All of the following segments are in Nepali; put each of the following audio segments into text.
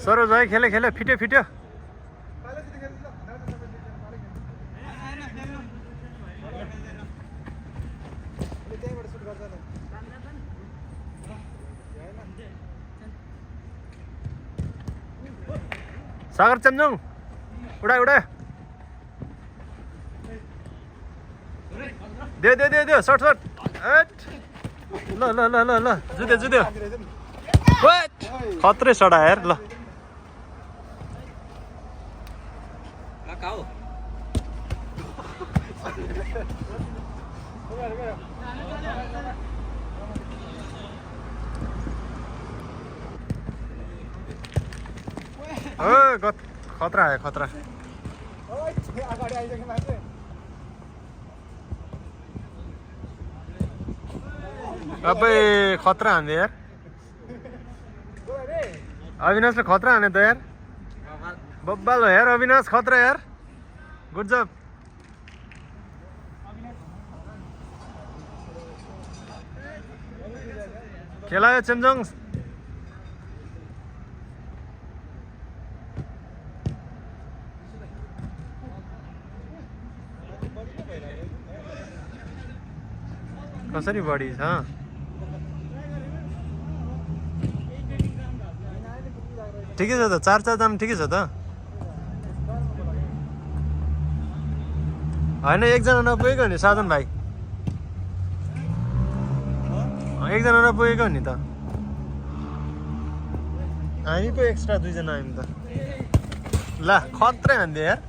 सरोज भाइ खेले फिट्यो फिट्यो सागर चेम्जोङ उडा दे सर्ट ल जुद्यो खत्रै सडा यार ल खतरा आयो खतरा अबे खतरा हान्यो यार अविनाशले खतरा हान्यो त यार बब्बाल हो यार अविनाश खतरा यार गुड जब खेलायो चेम्जोङ कसरी बढी छ ठिकै छ त चार जना ठिकै छ त होइन एकजना नपुगेको नि साधन भाइ एकजना नपुगेको नि त हामी पो एक्स्ट्रा दुईजना आयौँ त ला खत्रै हान्दियो यार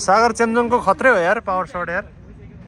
सागर चेम्जोङको खत्रै हो यार पावर सर्ट यार